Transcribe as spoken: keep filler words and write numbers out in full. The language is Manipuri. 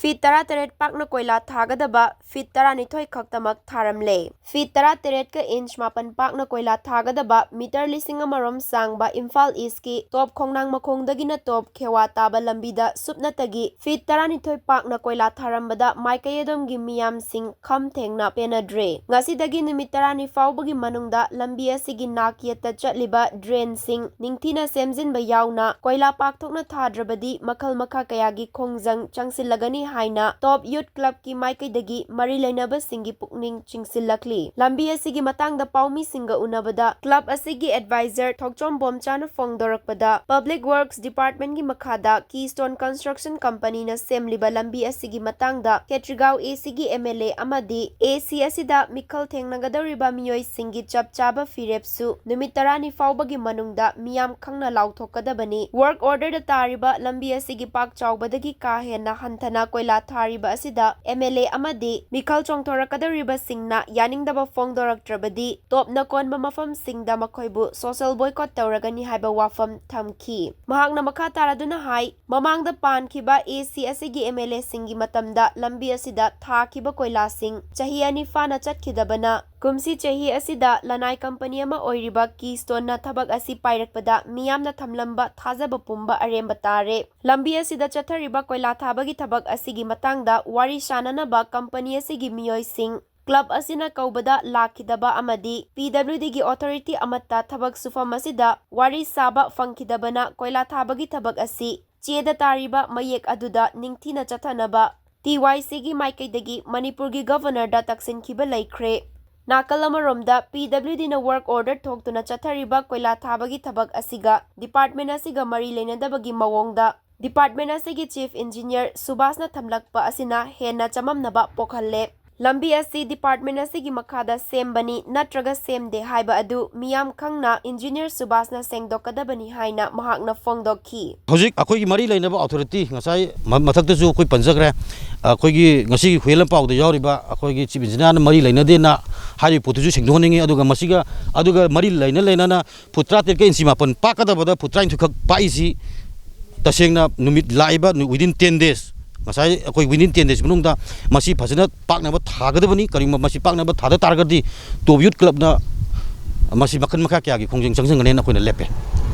ꯐꯤꯠ ꯇꯔꯥꯇꯔꯦꯠ ꯄꯥꯛꯅ ꯀꯣꯏꯂꯥ ꯊꯥꯒꯗꯕ ꯐꯤꯠ ꯇꯔꯥꯅꯤꯊꯣꯏ ꯈꯛꯇꯃꯛ ꯊꯥꯔꯝꯂꯦ꯫ ꯐꯤꯠ ꯇꯔꯥꯇꯔꯦꯠꯀ ꯏꯟꯆ ꯃꯥꯄꯟ ꯄꯥꯛꯅ ꯀꯣꯏꯂꯥ ꯊꯥꯒꯗꯕ ꯃꯤꯇꯔ ꯂꯤꯁꯤꯡ ꯑꯃꯔꯣꯝ ꯁꯥꯡꯕ ꯏꯝꯐꯥꯜ ꯏꯁꯀꯤ ꯇꯣꯞ ꯈꯣꯡꯅꯥꯡ ꯃꯈꯣꯡꯗꯒꯤꯅ ꯇꯣꯞ ꯈꯦꯋꯥ ꯇꯥꯕ ꯂꯝꯕꯤꯗ ꯁꯨꯞꯅꯇꯒꯤ ꯐꯤꯠ ꯇꯔꯥꯅꯤꯊꯣꯏ ꯄꯥꯛꯅ ꯀꯣꯏꯂꯥ ꯊꯥꯔꯝꯕꯗ ꯃꯥꯏꯀꯩ ꯑꯗꯣꯝꯒꯤ ꯃꯤꯌꯥꯝꯁꯤꯡ ꯈꯝ ꯊꯦꯡꯅ ꯄꯦꯟꯅꯗ꯭ꯔꯦ꯫ ꯉꯁꯤꯗꯒꯤ ꯅꯨꯃꯤꯠ ꯇꯔꯥꯅꯤ ꯐꯥꯎꯕꯒꯤ ꯃꯅꯨꯡꯗ ꯂꯝꯕꯤ ꯑꯁꯤꯒꯤ ꯅꯥꯛ ꯌꯦꯠꯇ ꯆꯠꯂꯤꯕ ꯗ꯭ꯔꯦꯟꯁꯤꯡ ꯅꯤꯡꯊꯤꯅ ꯁꯦꯝꯖꯤꯟꯕ ꯌꯥꯎꯅ ꯀꯣꯏꯂꯥ ꯄꯥꯛꯊꯣꯛꯅ ꯊꯥꯗ꯭ꯔꯕꯗꯤ ꯃꯈꯜ ꯃꯈꯥ ꯀꯌꯥꯒꯤ ꯈꯣꯡꯖꯪ ꯆꯪꯁꯤꯜꯂꯒꯅꯤ ꯍꯥꯏꯅ ꯇꯣꯞ ꯌꯨꯠ ꯀ꯭ꯂꯕꯀꯤ ꯃꯥꯏꯀꯩꯗꯒꯤ ꯃꯔꯤ ꯂꯩꯅꯕꯁꯤꯡꯒꯤ ꯄꯨꯛꯅꯤꯡ ꯆꯤꯡꯁꯤꯜꯂꯛꯂꯤ꯫ ꯂꯝꯕꯤ ꯑꯁꯤꯒꯤ ꯃꯇꯥꯡꯗ ꯄꯥꯎꯃꯤꯁꯤꯡꯒ ꯎꯅꯕꯗ ꯀ꯭ꯂꯕ ꯑꯁꯤꯒꯤ ꯑꯦꯗꯚꯥꯏꯖꯔ ꯊꯣꯛꯆꯣꯝ ꯕꯣꯝꯆꯥꯅ ꯐꯣꯡꯗꯣꯔꯛꯄꯗ, ꯄꯕ꯭ꯂꯤꯛ ꯋꯔꯛꯁ ꯗꯤꯄꯥꯔꯠꯃꯦꯟꯒꯤ ꯃꯈꯥꯗ ꯀꯤꯁꯇꯣꯟ ꯀꯟꯁꯇ꯭ꯔꯛꯁꯟ ꯀꯝꯄꯅꯤꯅ ꯁꯦꯝꯂꯤꯕ ꯂꯝꯕꯤ ꯑꯁꯤꯒꯤ ꯃꯇꯥꯡꯗ ꯈꯦꯇ꯭ꯔꯤꯒꯥꯎ ꯑꯦꯁꯤꯒꯤ ꯑꯦꯝ ꯑꯦꯜ ꯑꯦ ꯑꯃꯗꯤ ꯑꯦꯁꯤ ꯑꯁꯤꯗ ꯃꯤꯈꯜ ꯊꯦꯡꯅꯒꯗꯧꯔꯤꯕ ꯃꯤꯑꯣꯏꯁꯤꯡꯒꯤ ꯆꯞ ꯆꯥꯕ ꯐꯤꯔꯦꯞꯁꯨ ꯅꯨꯃꯤꯠ ꯇꯔꯥꯅꯤ ꯐꯥꯎꯕꯒꯤ ꯃꯅꯨꯡꯗ ꯃꯤꯌꯥꯝ ꯈꯪꯅ ꯂꯥꯎꯊꯣꯛꯀꯗꯕꯅꯤ꯫ ꯋꯔꯛ ꯑꯣꯔꯗꯔꯗ ꯇꯥꯔꯤꯕ ꯂꯝꯕꯤ ꯑꯁꯤꯒꯤ ꯄꯥꯛ ꯆꯥꯎꯕꯗꯒꯤ ꯀꯥ ꯍꯦꯟꯅ ꯍꯟꯊꯅ ꯀꯣꯏꯂꯥ ꯊꯥꯔꯤꯕ ꯑꯁꯤꯗ ꯑꯦꯝ ꯑꯦꯜ ꯑꯦ ꯑꯃꯗꯤ ꯃꯤꯈꯜ ꯆꯣꯡꯊꯣꯔꯛꯀꯗꯧꯔꯤꯕꯁꯤꯡꯅ ꯌꯥꯅꯤꯡꯗꯕ ꯐꯣꯡꯗꯣꯔꯛꯇ꯭ꯔꯕꯗꯤ ꯇꯣꯞꯅ ꯀꯣꯟꯕ ꯃꯐꯝꯁꯤꯡꯗ ꯃꯈꯣꯏꯕꯨ ꯁꯣꯁꯦꯜ ꯕꯣꯏꯀꯣꯠ ꯇꯧꯔꯒꯅꯤ ꯍꯥꯏꯕ ꯋꯥꯐꯝ ꯊꯝꯈꯤ꯫ ꯃꯍꯥꯛꯅ ꯃꯈꯥ ꯇꯥꯔꯗꯨꯅ ꯍꯥꯏ, ꯃꯃꯥꯡꯗ ꯄꯥꯟꯈꯤꯕ ꯑꯦꯁꯤ ꯑꯁꯤꯒꯤ ꯑꯦꯝ ꯑꯦꯜ ꯑꯦꯁꯤꯡꯒꯤ ꯃꯇꯝꯗ ꯂꯝꯕꯤ ꯑꯁꯤꯗ ꯊꯥꯈꯤꯕ ꯀꯣꯏꯂꯥꯁꯤꯡ ꯆꯍꯤ ꯑꯅꯤ ꯐꯥꯅ ꯆꯠꯈꯤꯗꯕꯅ ꯀꯨꯝꯁꯤ ꯆꯍꯤ ꯑꯁꯤꯗ ꯂꯅꯥꯏ ꯀꯝꯄꯅꯤ ꯑꯃ ꯑꯣꯏꯔꯤꯕ ꯀꯤꯁꯇꯣꯟꯅ ꯊꯕꯛ ꯑꯁꯤ ꯄꯥꯏꯔꯛꯄꯗ ꯃꯤꯌꯥꯝꯅ ꯊꯝꯂꯝꯕ ꯊꯥꯖꯕ ꯄꯨꯝꯕ ꯑꯔꯦꯝꯕ ꯇꯥꯔꯦ꯫ ꯂꯝꯕꯤ ꯑꯁꯤꯗ ꯆꯠꯊꯔꯤꯕ ꯀꯣꯏꯂꯥ ꯊꯥꯕꯒꯤ ꯊꯕꯛ ꯑꯁꯤꯒꯤ ꯃꯇꯥꯡꯗ ꯋꯥꯔꯤ ꯁꯥꯅꯅꯕ ꯀꯝꯄꯅꯤ ꯑꯁꯤꯒꯤ ꯃꯤꯑꯣꯏꯁꯤꯡ ꯀ꯭ꯂꯕ ꯑꯁꯤꯅ ꯀꯧꯕꯗ ꯂꯥꯛꯈꯤꯗꯕ ꯑꯃꯗꯤ ꯄꯤ ꯗꯕ꯭ꯂꯤꯎ ꯗꯤꯒꯤ ꯑꯣꯊꯣꯔꯤꯇꯤ ꯑꯃꯠꯇ ꯊꯕꯛ ꯁꯨꯐꯝ ꯑꯁꯤꯗ ꯋꯥꯔꯤ ꯁꯥꯕ ꯐꯪꯈꯤꯗꯕꯅ ꯀꯣꯏꯂꯥ ꯊꯥꯕꯒꯤ ꯊꯕꯛ ꯑꯁꯤ ꯆꯦꯗ ꯇꯥꯔꯤꯕ ꯃꯌꯦꯛ ꯑꯗꯨꯗ ꯅꯤꯡꯊꯤꯅ ꯆꯠꯊꯅꯕ ꯇꯤ ꯋꯥꯏ ꯁꯤꯒꯤ ꯃꯥꯏꯀꯩꯗꯒꯤ ꯃꯅꯤꯄꯨꯔꯒꯤ ꯒꯚꯔꯅꯔꯗ ꯇꯛꯁꯤꯟꯈꯤꯕ ꯂꯩꯈ꯭ꯔꯦ꯫ ꯅꯥꯀꯜ ꯑꯃꯔꯣꯝꯗ, ꯄꯤ ꯗꯕ꯭ꯂꯤꯎ ꯗꯤꯅ ꯋꯔꯛ ꯑꯣꯔꯗꯔ ꯊꯣꯛꯇꯨꯅ ꯆꯠꯊꯔꯤꯕ ꯀꯣꯏꯂꯥ ꯊꯥꯕꯒꯤ ꯊꯕꯛ ꯑꯁꯤꯒ ꯗꯤꯄꯥꯔꯠꯃꯦꯟ ꯑꯁꯤꯒ ꯃꯔꯤ ꯂꯩꯅꯗꯕꯒꯤ ꯃꯑꯣꯡꯗ ꯗꯤꯄꯥꯔꯠꯃꯦꯟ ꯑꯁꯤꯒꯤ ꯆꯤꯐ ꯏꯟꯖꯤꯅꯤꯌꯔ ꯁꯨꯕꯥꯁꯅ ꯊꯝꯂꯛꯄ ꯑꯁꯤꯅ ꯍꯦꯟꯅ ꯆꯃꯝꯅꯕ ꯄꯣꯛꯍꯜꯂꯦ꯫ ꯂꯝꯕꯤ ꯑꯁꯤ ꯗꯤꯄꯥꯔꯠꯃꯦꯟ ꯑꯁꯤꯒꯤ ꯃꯈꯥꯗ ꯁꯦꯝꯕꯅꯤ ꯅꯠꯇ꯭ꯔꯒ ꯁꯦꯝꯗꯦ ꯍꯥꯏꯕ ꯑꯗꯨ ꯃꯤꯌꯥꯝ ꯈꯪꯅ ꯏꯟꯖꯤꯅꯤꯌꯔ ꯁꯨꯕꯥꯁꯅ ꯁꯦꯡꯗꯣꯛꯀꯗꯕꯅꯤ ꯍꯥꯏꯅ ꯃꯍꯥꯛꯅ ꯐꯣꯡꯗꯣꯛꯈꯤ꯫ ꯍꯧꯖꯤꯛ ꯑꯩꯈꯣꯏꯒꯤ ꯃꯔꯤ ꯂꯩꯅꯕ ꯑꯣꯊꯣꯔꯤꯇꯤ, ꯉꯁꯥꯏ ꯃ-, ꯃꯊꯛꯇꯁꯨ ꯑꯩꯈꯣꯏ ꯄꯟꯖꯈ꯭ꯔꯦ, ꯑꯩꯈꯣꯏꯒꯤ ꯉꯁꯤꯒꯤ ꯍꯨꯏꯌꯦꯟ ꯂꯟꯄꯥꯎꯗ ꯌꯥꯎꯔꯤꯕ ꯑꯩꯈꯣꯏꯒꯤ ꯆꯤꯐ ꯏꯟꯖꯤꯅꯤꯌꯔꯅ ꯃꯔꯤ ꯂꯩꯅꯗꯦꯅ ꯍꯥꯏꯔꯤꯕ ꯄꯣꯠꯇꯨꯁꯨ ꯁꯦꯡꯗꯣꯛꯍꯟꯅꯤꯡꯉꯤ꯫ ꯑꯗꯨꯒ ꯃꯁꯤꯒ, ꯑꯗꯨꯒ ꯃꯔꯤ ꯂꯩꯅ ꯂꯩꯅꯅ ꯐꯨꯠ ꯇꯔꯥꯇꯔꯦꯠꯀ ꯏꯟꯆꯤ ꯃꯥꯄꯟ ꯄꯥꯛꯀꯗꯕꯗ ꯐꯨꯠ ꯇꯔꯥꯅꯤꯊꯣꯏꯈꯛ ꯄꯥꯛꯏꯁꯤ ꯇꯁꯦꯡꯅ ꯅꯨꯃꯤꯠ ꯂꯥꯛꯏꯕ ꯅꯨ-, within ten days ꯉꯁꯥꯏ ꯑꯩꯈꯣꯏ within ten days ꯃꯅꯨꯡꯗ ꯃꯁꯤ ꯐꯖꯅ ꯄꯥꯛꯅꯕ ꯊꯥꯒꯗꯕꯅꯤ꯫ ꯀꯔꯤꯒꯨꯝꯕ ꯃꯁꯤ ꯄꯥꯛꯅꯕ ꯊꯥꯗ ꯇꯥꯔꯒꯗꯤ ꯇꯣꯞ ꯌꯨꯠ ꯀ꯭ꯂꯕꯅ ꯃꯁꯤ ꯃꯈꯜ ꯃꯈꯥ ꯀꯌꯥꯒꯤ ꯈꯣꯡꯖꯪ ꯆꯪꯁꯤꯟꯒꯅꯦꯅ ꯑꯩꯈꯣꯏꯅ ꯂꯦꯞꯄꯦ꯫